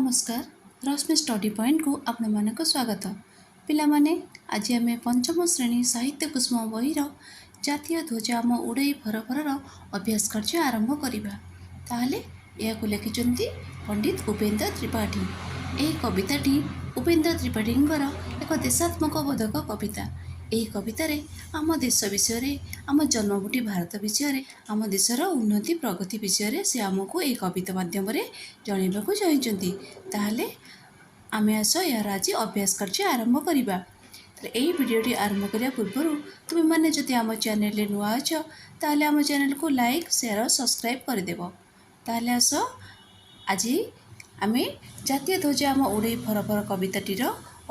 ନମସ୍କାର, ରଶ୍ମି ଷ୍ଟଡି ପଏଣ୍ଟକୁ ଆପଣମାନଙ୍କୁ ସ୍ୱାଗତ। ପିଲାମାନେ, ଆଜି ଆମେ ପଞ୍ଚମ ଶ୍ରେଣୀ ସାହିତ୍ୟ କୁସୁମ ବହିର ଜାତୀୟ ଧ୍ୱଜ ଆମ ଉଡ଼େଇ ଫରଫରର ଅଭ୍ୟାସ କାର୍ଯ୍ୟ ଆରମ୍ଭ କରିବା। ତାହେଲେ ଏହାକୁ ଲେଖିଛନ୍ତି ପଣ୍ଡିତ ଉପେନ୍ଦ୍ର ତ୍ରିପାଠୀ। ଏହି କବିତାଟି ଉପେନ୍ଦ୍ର ତ୍ରିପାଠୀଙ୍କର ଏକ ଦେଶାତ୍ମକ ବୋଧକ କବିତା। ଏହି କବିତାରେ ଆମ ଦେଶ ବିଷୟରେ, ଆମ ଜନ୍ମଭୂମି ଭାରତ ବିଷୟରେ, ଆମ ଦେଶର ଉନ୍ନତି ପ୍ରଗତି ବିଷୟରେ ସେ ଆମକୁ ଏହି କବିତା ମାଧ୍ୟମରେ ଜଣାଇବାକୁ ଚାହିଁଛନ୍ତି। ତାହେଲେ ଆମେ ଆସ ଏହାର ଆଜି ଅଭ୍ୟାସ କାର୍ଯ୍ୟ ଆରମ୍ଭ କରିବା। ତାହେଲେ ଏହି ଭିଡ଼ିଓଟି ଆରମ୍ଭ କରିବା ପୂର୍ବରୁ ତୁମେମାନେ ଯଦି ଆମ ଚ୍ୟାନେଲରେ ନୂଆ ଅଛ, ତାହେଲେ ଆମ ଚ୍ୟାନେଲକୁ ଲାଇକ୍, ସେୟାର, ସବସ୍କ୍ରାଇବ୍ କରିଦେବ। ତାହେଲେ ଆସ ଆଜି ଆମେ ଜାତୀୟ ଧ୍ୱଜ ଆମ ଉଡ଼େଇ ଫରଫର କବିତାଟିର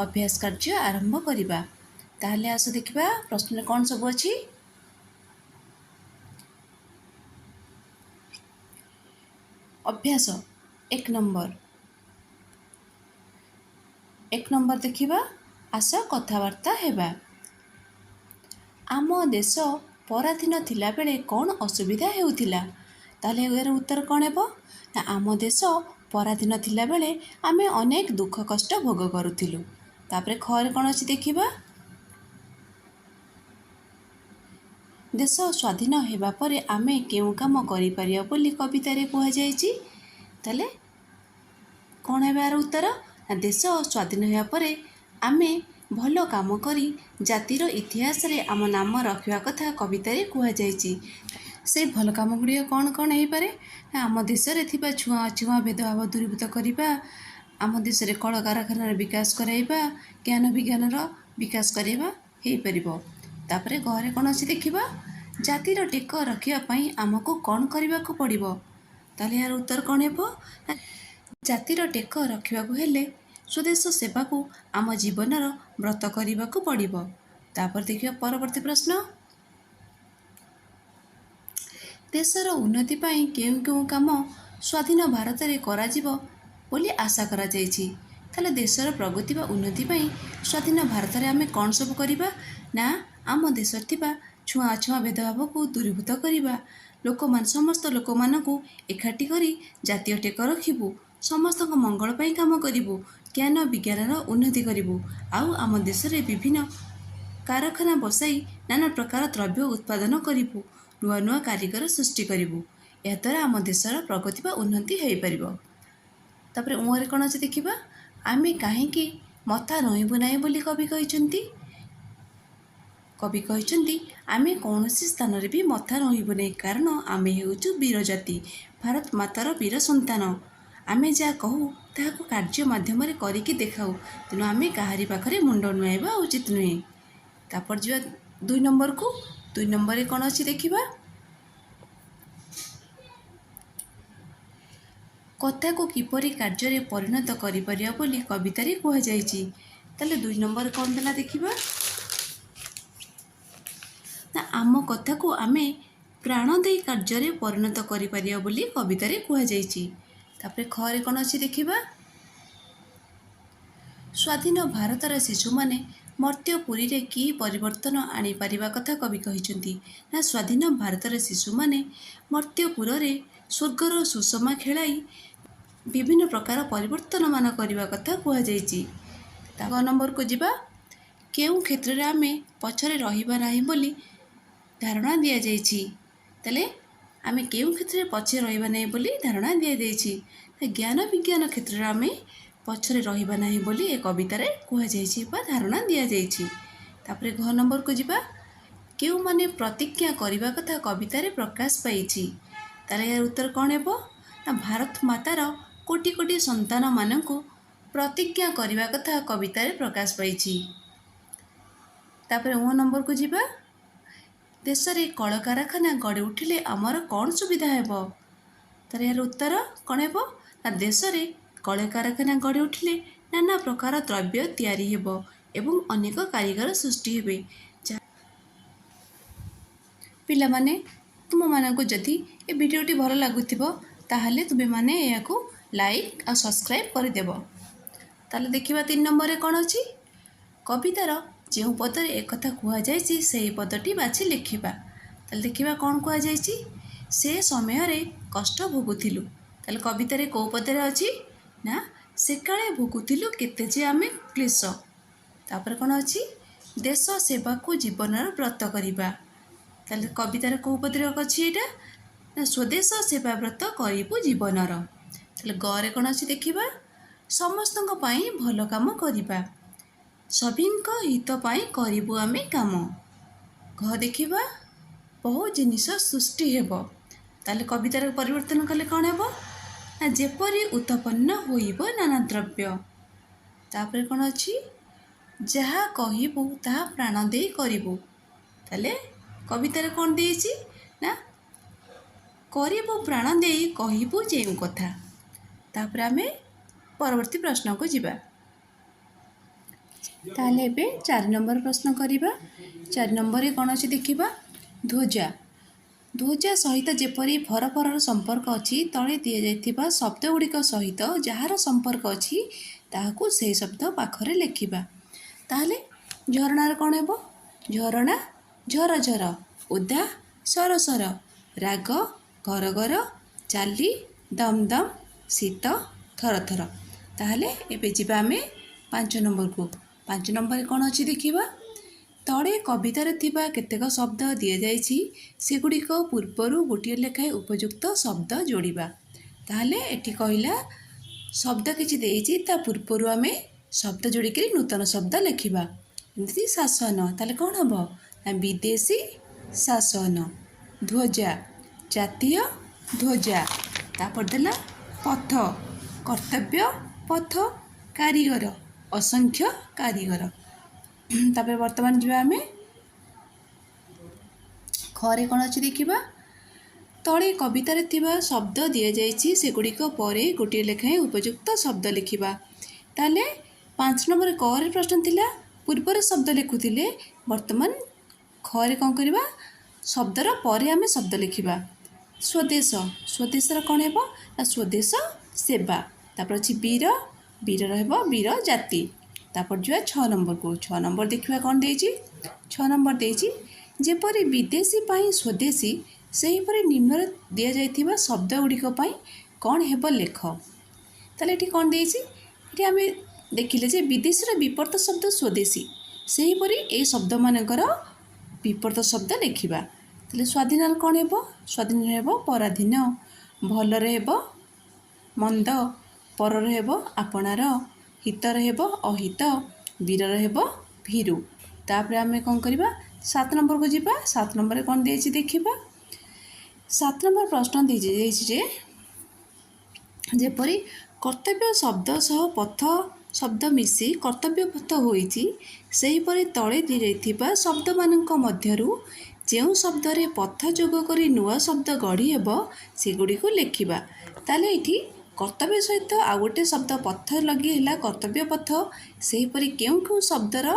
ଅଭ୍ୟାସ କାର୍ଯ୍ୟ ଆରମ୍ଭ କରିବା। ତାହେଲେ ଆସ ଦେଖିବା ପ୍ରଶ୍ନରେ କ'ଣ ସବୁ ଅଛି। ଅଭ୍ୟାସ 1 ନମ୍ବର, 1 ନମ୍ବର ଦେଖିବା। ଆସ କଥାବାର୍ତ୍ତା ହେବା। ଆମ ଦେଶ ପରାଧୀନ ଥିଲାବେଳେ କ'ଣ ଅସୁବିଧା ହେଉଥିଲା? ତାହେଲେ ଏହାର ଉତ୍ତର କ'ଣ ହେବ ନା, ଆମ ଦେଶ ପରାଧୀନ ଥିଲାବେଳେ ଆମେ ଅନେକ ଦୁଃଖ କଷ୍ଟ ଭୋଗ କରୁଥିଲୁ। ତାପରେ ଖରେ କ'ଣ ଅଛି ଦେଖିବା। ଦେଶ ସ୍ୱାଧୀନ ହେବା ପରେ ଆମେ କେଉଁ କାମ କରିପାରିବା ବୋଲି କବିତାରେ କୁହାଯାଇଛି? ତାହେଲେ କ'ଣ ହେବ ଏହାର ଉତ୍ତର ନା, ଦେଶ ସ୍ୱାଧୀନ ହେବା ପରେ ଆମେ ଭଲ କାମ କରି ଜାତିର ଇତିହାସରେ ଆମ ନାମ ରଖିବା କଥା କବିତାରେ କୁହାଯାଇଛି। ସେଇ ଭଲ କାମ ଗୁଡ଼ିକ କ'ଣ କ'ଣ ହେଇପାରେ ନା, ଆମ ଦେଶରେ ଥିବା ଛୁଆଁ ଅଛୁଆଁ ଭେଦଭାବ ଦୂରୀଭୂତ କରିବା, ଆମ ଦେଶରେ କଳକାରଖାନାର ବିକାଶ କରାଇବା, ଜ୍ଞାନ ବିଜ୍ଞାନର ବିକାଶ କରାଇବା ହେଇପାରିବ। ତାପରେ ଘରେ କ'ଣ ଅଛି ଦେଖିବା। ଜାତିର ଟେକ ରଖିବା ପାଇଁ ଆମକୁ କ'ଣ କରିବାକୁ ପଡ଼ିବ? ତାହେଲେ ଏହାର ଉତ୍ତର କ'ଣ ହେବ ନା, ଜାତିର ଟେକ ରଖିବାକୁ ହେଲେ ସ୍ୱଦେଶ ସେବାକୁ ଆମ ଜୀବନର ବ୍ରତ କରିବାକୁ ପଡ଼ିବ। ତାପରେ ଦେଖିବା ପରବର୍ତ୍ତୀ ପ୍ରଶ୍ନ। ଦେଶର ଉନ୍ନତି ପାଇଁ କେଉଁ କେଉଁ କାମ ସ୍ୱାଧୀନ ଭାରତରେ କରାଯିବ ବୋଲି ଆଶା କରାଯାଇଛି? ତାହେଲେ ଦେଶର ପ୍ରଗତି ବା ଉନ୍ନତି ପାଇଁ ସ୍ୱାଧୀନ ଭାରତରେ ଆମେ କ'ଣ ସବୁ କରିବା ନା, ଆମ ଦେଶରେ ଥିବା ଛୁଆଁ ଅଛୁଆଁ ଭେଦଭାବକୁ ଦୂରୀଭୂତ କରିବା, ଲୋକମାନେ ସମସ୍ତ ଲୋକମାନଙ୍କୁ ଏକାଠି କରି ଜାତୀୟ ଟେକ ରଖିବୁ, ସମସ୍ତଙ୍କ ମଙ୍ଗଳ ପାଇଁ କାମ କରିବୁ, ଜ୍ଞାନ ବିଜ୍ଞାନର ଉନ୍ନତି କରିବୁ, ଆଉ ଆମ ଦେଶରେ ବିଭିନ୍ନ କାରଖାନା ବସାଇ ନାନା ପ୍ରକାର ଦ୍ରବ୍ୟ ଉତ୍ପାଦନ କରିବୁ, ନୂଆ ନୂଆ କାରିଗର ସୃଷ୍ଟି କରିବୁ। ଏହାଦ୍ୱାରା ଆମ ଦେଶର ପ୍ରଗତି ବା ଉନ୍ନତି ହୋଇପାରିବ। ତାପରେ ଉଁରେ କ'ଣ ଅଛି ଦେଖିବା। ଆମେ କାହିଁକି ମଥା ନଇଁବୁ ନାହିଁ ବୋଲି କବି କହିଛନ୍ତି? କବି କହିଛନ୍ତି, ଆମେ କୌଣସି ସ୍ଥାନରେ ବି ମଥା ନଇଁବୁ ନାହିଁ, କାରଣ ଆମେ ହେଉଛୁ ବୀର ଜାତି, ଭାରତ ମାତାର ବୀର ସନ୍ତାନ। ଆମେ ଯାହା କହୁ ତାହାକୁ କାର୍ଯ୍ୟ ମାଧ୍ୟମରେ କରିକି ଦେଖାଉ। ତେଣୁ ଆମେ କାହାରି ପାଖରେ ମୁଣ୍ଡ ନୁଆଁଇବା ଉଚିତ ନୁହେଁ। ତାପରେ ଯିବା 2 ନମ୍ବରକୁ। 2 ନମ୍ବରରେ କ'ଣ ଅଛି ଦେଖିବା। କଥାକୁ କିପରି କାର୍ଯ୍ୟରେ ପରିଣତ କରିପାରିବା ବୋଲି କବିତାରେ କୁହାଯାଇଛି? ତାହେଲେ 2 ନମ୍ବର କ'ଣ ଦେଲା ଦେଖିବା ନା, ଆମ କଥାକୁ ଆମେ ପ୍ରାଣ ଦେଇ କାର୍ଯ୍ୟରେ ପରିଣତ କରିପାରିବା ବୋଲି କବିତାରେ କୁହାଯାଇଛି। ତାପରେ ଖରେ କ'ଣ ଅଛି ଦେଖିବା। ସ୍ୱାଧୀନ ଭାରତର ଶିଶୁମାନେ ମର୍ତ୍ତ୍ୟପୁରୀରେ କି ପରିବର୍ତ୍ତନ ଆଣିପାରିବା କଥା କବି କହିଛନ୍ତି ନା, ସ୍ୱାଧୀନ ଭାରତର ଶିଶୁମାନେ ମର୍ତ୍ତ୍ୟପୁରରେ ସ୍ୱର୍ଗର ସୁଷମା ଖେଳାଇ ବିଭିନ୍ନ ପ୍ରକାର ପରିବର୍ତ୍ତନମାନ କରିବା କଥା କୁହାଯାଇଛି। ତା ନମ୍ବରକୁ ଯିବା। କେଉଁ କ୍ଷେତ୍ରରେ ଆମେ ପଛରେ ରହିବା ନାହିଁ ବୋଲି ଧାରଣା ଦିଆଯାଇଛି? ତାହେଲେ ଆମେ କେଉଁ କ୍ଷେତ୍ରରେ ପଛରେ ରହିବା ନାହିଁ ବୋଲି ଧାରଣା ଦିଆଯାଇଛି? ଜ୍ଞାନ ବିଜ୍ଞାନ କ୍ଷେତ୍ରରେ ଆମେ ପଛରେ ରହିବା ନାହିଁ ବୋଲି ଏ କବିତାରେ କୁହାଯାଇଛି ବା ଧାରଣା ଦିଆଯାଇଛି। ତାପରେ ଘ ନମ୍ବରକୁ ଯିବା। କେଉଁମାନେ ପ୍ରତିଜ୍ଞା କରିବା କଥା କବିତାରେ ପ୍ରକାଶ ପାଇଛି? ତାହେଲେ ଏହାର ଉତ୍ତର କ'ଣ ହେବ ନା, ଭାରତ ମାତାର କୋଟି କୋଟି ସନ୍ତାନମାନଙ୍କୁ ପ୍ରତିଜ୍ଞା କରିବା କଥା କବିତାରେ ପ୍ରକାଶ ପାଇଛି। ତାପରେ ଉଁ ନମ୍ବରକୁ ଯିବା। ଦେଶରେ କଳକାରଖାନା ଗଢ଼ି ଉଠିଲେ ଆମର କ'ଣ ସୁବିଧା ହେବ? ତାହେଲେ ଏହାର ଉତ୍ତର କ'ଣ ହେବ ନା, ଦେଶରେ କଳକାରଖାନା ଗଢ଼ି ଉଠିଲେ ନାନା ପ୍ରକାର ଦ୍ରବ୍ୟ ତିଆରି ହେବ ଏବଂ ଅନେକ କାରିଗର ସୃଷ୍ଟି ହେବେ। ପିଲାମାନେ, ତୁମମାନଙ୍କୁ ଯଦି ଏ ଭିଡ଼ିଓଟି ଭଲ ଲାଗୁଥିବ, ତାହେଲେ ତୁମେମାନେ ଏହାକୁ ଲାଇକ୍ ଆଉ ସବସ୍କ୍ରାଇବ୍ କରିଦେବ। ତାହେଲେ ଦେଖିବା 3 ନମ୍ବରରେ କ'ଣ ଅଛି। କବିତାର ଯେଉଁ ପଦରେ ଏକଥା କୁହାଯାଇଛି ସେହି ପଦଟି ବାଛି ଲେଖିବା। ତାହେଲେ ଦେଖିବା କ'ଣ କୁହାଯାଇଛି। ସେ ସମୟରେ କଷ୍ଟ ଭୋଗୁଥିଲୁ। ତାହେଲେ କବିତାରେ କେଉଁ ପଦରେ ଅଛି ନା, ସେକାଳେ ଭୋଗୁଥିଲୁ କେତେ ଯେ ଆମେ କ୍ଲେଶ। ତାପରେ କ'ଣ ଅଛି? ଦେଶ ସେବାକୁ ଜୀବନର ବ୍ରତ କରିବା। ତାହେଲେ କବିତାର କେଉଁ ପଦରେ ଅଛି ଏଇଟା? ନା, ସ୍ୱଦେଶ ସେବା ବ୍ରତ କରିବୁ ଜୀବନର। ତାହେଲେ ଗରେ କ'ଣ ଅଛି ଦେଖିବା। ସମସ୍ତଙ୍କ ପାଇଁ ଭଲ କାମ କରିବା। ସଭିଙ୍କ ହିତ ପାଇଁ କରିବୁ ଆମେ କାମ। ଘ ଦେଖିବା। ବହୁ ଜିନିଷ ସୃଷ୍ଟି ହେବ। ତାହେଲେ କବିତାର ପରିବର୍ତ୍ତନ କଲେ କ'ଣ ହେବ? ନା, ଯେପରି ଉତ୍ପନ୍ନ ହୋଇବ ନାନା ଦ୍ରବ୍ୟ। ତାପରେ କ'ଣ ଅଛି? ଯାହା କହିବୁ ତାହା ପ୍ରାଣ ଦେଇ କରିବୁ। ତାହେଲେ କବିତାରେ କ'ଣ ଦେଇଛି? ନା, କରିବୁ ପ୍ରାଣ ଦେଇ କହିବୁ ଯେଉଁ କଥା। ତାପରେ ଆମେ ପରବର୍ତ୍ତୀ ପ୍ରଶ୍ନକୁ ଯିବା। ତାହେଲେ ଏବେ 4 ନମ୍ବର ପ୍ରଶ୍ନ କରିବା। 4 ନମ୍ବରରେ କ'ଣ ଅଛି ଦେଖିବା। ଧ୍ୱଜା। ଧ୍ୱଜା ସହିତ ଯେପରି ଫରଫରର ସମ୍ପର୍କ ଅଛି, ତଳେ ଦିଆଯାଇଥିବା ଶବ୍ଦ ଗୁଡ଼ିକ ସହିତ ଯାହାର ସମ୍ପର୍କ ଅଛି ତାହାକୁ ସେହି ଶବ୍ଦ ପାଖରେ ଲେଖିବା। ତାହେଲେ ଝରଣାର କ'ଣ ହେବ? ଝରଣା ଝର ଝର, ଓଦା ସର ସର, ରାଗ ଘର ଘର, ଚାଲି ଦମ୍ ଦମ୍, ଶୀତ ଥର ଥର। ତାହେଲେ ଏବେ ଯିବା ଆମେ 5 ନମ୍ବରକୁ। 5 ନମ୍ବରରେ କ'ଣ ଅଛି ଦେଖିବା। ତଳେ କବିତାରେ ଥିବା କେତେକ ଶବ୍ଦ ଦିଆଯାଇଛି, ସେଗୁଡ଼ିକ ପୂର୍ବରୁ ଗୋଟିଏ ଲେଖାଏଁ ଉପଯୁକ୍ତ ଶବ୍ଦ ଯୋଡ଼ିବା। ତାହେଲେ ଏଠି କହିଲା, ଶବ୍ଦ କିଛି ଦେଇଛି, ତା ପୂର୍ବରୁ ଆମେ ଶବ୍ଦ ଯୋଡ଼ିକିରି ନୂତନ ଶବ୍ଦ ଲେଖିବା। ଏମିତି ଶାସନ, ତାହେଲେ କ'ଣ ହେବ? ନା, ବିଦେଶୀ ଶାସନ। ଧ୍ୱଜା, ଜାତୀୟ ଧ୍ୱଜା। ତାପରେ ଦେଲା ପଥ, କର୍ତ୍ତବ୍ୟ ପଥ। କାରିଗର, ଅସଂଖ୍ୟ କାରିଗର। ତାପରେ ବର୍ତ୍ତମାନ ଯିବା ଆମେ ଖରେ କ'ଣ ଅଛି ଦେଖିବା। ତଳେ କବିତାରେ ଥିବା ଶବ୍ଦ ଦିଆଯାଇଛି, ସେଗୁଡ଼ିକ ପରେ ଗୋଟିଏ ଲେଖାଏଁ ଉପଯୁକ୍ତ ଶବ୍ଦ ଲେଖିବା। ତାହେଲେ 5 ନମ୍ବର କରେ ପ୍ରଶ୍ନ ଥିଲା, ପୂର୍ବରେ ଶବ୍ଦ ଲେଖୁଥିଲେ। ବର୍ତ୍ତମାନ ଖରେ କ'ଣ କରିବା? ଶବ୍ଦର ପରେ ଆମେ ଶବ୍ଦ ଲେଖିବା। ସ୍ୱଦେଶ, ସ୍ୱଦେଶର କ'ଣ ହେବ? ନା, ସ୍ୱଦେଶ ସେବା। ତାପରେ ଅଛି ବୀର, ବୀରର ହେବ ବୀର ଜାତି। ତାପରେ ଯିବା 6 ନମ୍ବରକୁ। 6 ନମ୍ବର ଦେଖିବା କ'ଣ ଦେଇଛି। 6 ନମ୍ବର ଦେଇଛି, ଯେପରି ବିଦେଶୀ ପାଇଁ ସ୍ୱଦେଶୀ, ସେହିପରି ନିମ୍ନରେ ଦିଆଯାଇଥିବା ଶବ୍ଦ ଗୁଡ଼ିକ ପାଇଁ କ'ଣ ହେବ ଲେଖ। ତାହେଲେ ଏଠି କ'ଣ ଦେଇଛି? ଏଠି ଆମେ ଦେଖିଲେ ଯେ ବିଦେଶୀର ବିପରୀତ ଶବ୍ଦ ସ୍ୱଦେଶୀ, ସେହିପରି ଏଇ ଶବ୍ଦମାନଙ୍କର ବିପରୀତ ଶବ୍ଦ ଲେଖିବା। ତାହେଲେ ସ୍ୱାଧୀନର କ'ଣ ହେବ? ସ୍ୱାଧୀନ ହେବ ପରାଧୀନ, ଭଲରେ ହେବ ମନ୍ଦ, ପରର ହେବ ଆପଣାର, ହିତର ହେବ ଅହିତ, ବୀରର ହେବ ଭୀରୁ। ତାପରେ ଆମେ କ'ଣ କରିବା? 7 ନମ୍ବରକୁ ଯିବା। 7 ନମ୍ବରରେ କ'ଣ ଦେଇଛି ଦେଖିବା। 7 ନମ୍ବର ପ୍ରଶ୍ନ ଦେଇଛି ଯେ ଯେପରି କର୍ତ୍ତବ୍ୟ ଶବ୍ଦ ସହ ପଥ ଶବ୍ଦ ମିଶି କର୍ତ୍ତବ୍ୟ ପଥ ହୋଇଛି, ସେହିପରି ତଳେ ଦିଆଯାଇଥିବା ଶବ୍ଦମାନଙ୍କ ମଧ୍ୟରୁ ଯେଉଁ ଶବ୍ଦରେ ପଥ ଯୋଗ କରି ନୂଆ ଶବ୍ଦ ଗଢ଼ି ହେବ ସେଗୁଡ଼ିକୁ ଲେଖିବା। ତାହେଲେ ଏଇଠି କର୍ତ୍ତବ୍ୟ ସହିତ ଆଉ ଗୋଟେ ଶବ୍ଦ ପଥ ଲଗି ହେଲା କର୍ତ୍ତବ୍ୟ ପଥ। ସେହିପରି କେଉଁ କେଉଁ ଶବ୍ଦର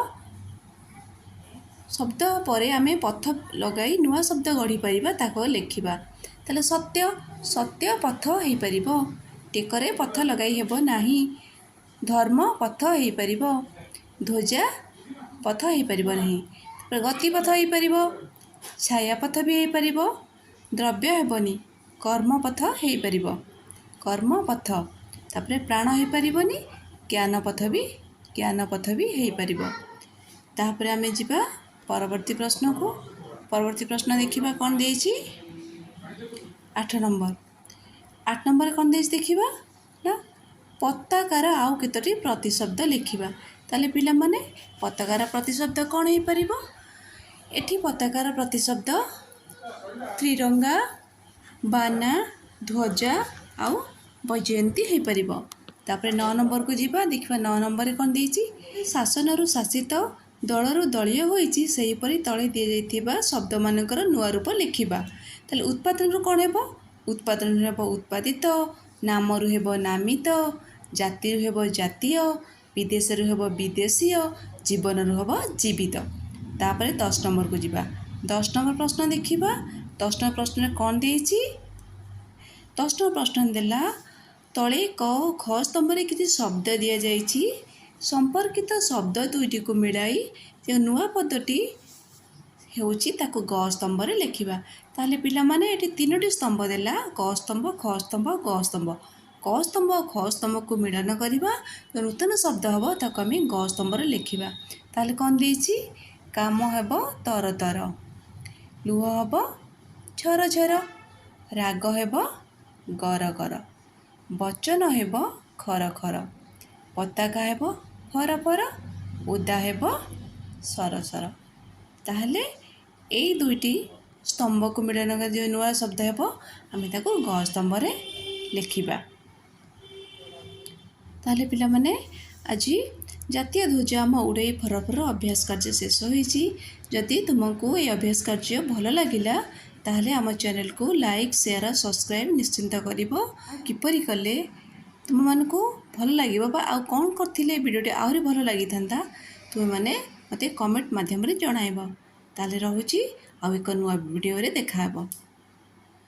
ଶବ୍ଦ ପରେ ଆମେ ପଥ ଲଗାଇ ନୂଆ ଶବ୍ଦ ଗଢ଼ିପାରିବା ତାକୁ ଲେଖିବା। ତାହେଲେ ସତ୍ୟ, ସତ୍ୟ ପଥ ହେଇପାରିବ। ଟେକରେ ପଥ ଲଗାଇ ହେବ ନାହିଁ। ଧର୍ମ ପଥ ହେଇପାରିବ। ଧ୍ୱଜା ପଥ ହେଇପାରିବ ନାହିଁ। ତାପରେ ଗତିପଥ ହେଇପାରିବ, ଛାୟାପଥ ବି ହେଇପାରିବ, ଦ୍ରବ୍ୟ ହେବନି, କର୍ମପଥ ହେଇପାରିବ, କର୍ମପଥ। ତାପରେ ପ୍ରାଣ ହେଇପାରିବନି, ଜ୍ଞାନପଥ ବି ହେଇପାରିବ। ତାପରେ ଆମେ ଯିବା ପରବର୍ତ୍ତୀ ପ୍ରଶ୍ନକୁ। ପରବର୍ତ୍ତୀ ପ୍ରଶ୍ନ ଦେଖିବା କ'ଣ ଦେଇଛି। 8 ନମ୍ବର। 8 ନମ୍ବରରେ କ'ଣ ଦେଇଛି ଦେଖିବା। ନା, ପତାକାର ଆଉ କେତୋଟି ପ୍ରତିଶବ୍ଦ ଲେଖିବା। ତାହେଲେ ପିଲାମାନେ, ପତାକାର ପ୍ରତିଶବ୍ଦ କ'ଣ ହେଇପାରିବ? ଏଠି ପତାକାର ପ୍ରତିଶବ୍ଦ ତ୍ରିରଙ୍ଗା, ବାନା, ଧ୍ୱଜା ଆଉ ବୈଜୟନ୍ତୀ ହେଇପାରିବ। ତାପରେ 9 ନମ୍ବରକୁ ଯିବା। ଦେଖିବା 9 ନମ୍ବରରେ କ'ଣ ଦେଇଛି। ଶାସନରୁ ଶାସିତ, ଦଳରୁ ଦଳୀୟ ହୋଇଛି, ସେହିପରି ତଳେ ଦିଆଯାଇଥିବା ଶବ୍ଦମାନଙ୍କର ନୂଆ ରୂପ ଲେଖିବା। ତାହେଲେ ଉତ୍ପାଦନରୁ କ'ଣ ହେବ? ଉତ୍ପାଦନରୁ ହେବ ଉତ୍ପାଦିତ, ନାମରୁ ହେବ ନାମିତ, ଜାତିରୁ ହେବ ଜାତୀୟ, ବିଦେଶରୁ ହେବ ବିଦେଶୀୟ, ଜୀବନରୁ ହେବ ଜୀବିତ। ତାପରେ 10 ନମ୍ବରକୁ ଯିବା। 10 ନମ୍ବର ପ୍ରଶ୍ନ ଦେଖିବା। 10 ନମ୍ବର ପ୍ରଶ୍ନରେ କ'ଣ ଦେଇଛି? 10 ନମ୍ବର ପ୍ରଶ୍ନ ଦେଲା, ତଳେ କ ଓ ଖ ସ୍ତମ୍ଭରେ କିଛି ଶବ୍ଦ ଦିଆଯାଇଛି, ସମ୍ପର୍କିତ ଶବ୍ଦ ଦୁଇଟିକୁ ମିଳାଇ ଯେଉଁ ନୂଆ ପଦଟି ହେଉଛି ତାକୁ ଗ ସ୍ତମ୍ଭରେ ଲେଖିବା। ତାହେଲେ ପିଲାମାନେ, ଏଠି ତିନୋଟି ସ୍ତମ୍ଭ ଦେଲା, କ ସ୍ତମ୍ଭ, ଖ ସ୍ତମ୍ଭ, ଗ ସ୍ତମ୍ଭ। କ ସ୍ତମ୍ଭ ଖ ସ୍ତମ୍ଭକୁ ମିଳନ କରିବା, ନୂତନ ଶବ୍ଦ ହେବ, ତାକୁ ଆମେ ଗ ସ୍ତମ୍ଭରେ ଲେଖିବା। ତାହେଲେ କ'ଣ ଦେଇଛି? କାମ ହେବ ତର ତର, ଲୁହ ହେବ ଝର ଝର, ରାଗ ହେବ ଗର ଗର, ବଚନ ହେବ ଖର ଖର, ପତାକା ହେବ ଫର ଫର, ଓଦା ହେବ ସର ସର। ତାହେଲେ ଏଇ ଦୁଇଟି ସ୍ତମ୍ଭକୁ ମିଳନ କରି ଯେଉଁ ନୂଆ ଶବ୍ଦ ହେବ, ଆମେ ତାକୁ ଗ ସ୍ତମ୍ଭରେ ଲେଖିବା। ତାହେଲେ ପିଲାମାନେ, ଆଜି ଜାତୀୟ ଧ୍ୱଜ ଆମ ଉଡ଼େଇ ଫର ଫର ଅଭ୍ୟାସ କାର୍ଯ୍ୟ ଶେଷ ହୋଇଛି। ଯଦି ତୁମକୁ ଏ ଅଭ୍ୟାସ କାର୍ଯ୍ୟ ଭଲ ଲାଗିଲା, ତାହେଲେ ଆମ ଚ୍ୟାନେଲକୁ ଲାଇକ୍, ସେୟାର, ସବସ୍କ୍ରାଇବ୍ ନିଶ୍ଚିନ୍ତ କରିବ। କିପରି କଲେ ତୁମମାନଙ୍କୁ ଭଲ ଲାଗିବ ବା ଆଉ କ'ଣ କରିଥିଲେ ଭିଡ଼ିଓଟି ଆହୁରି ଭଲ ଲାଗିଥାନ୍ତା, ତୁମେମାନେ ମୋତେ କମେଣ୍ଟ ମାଧ୍ୟମରେ ଜଣାଇବ। ତାହେଲେ ରହୁଛି, ଆଉ ଏକ ନୂଆ ଭିଡ଼ିଓରେ ଦେଖାହେବ।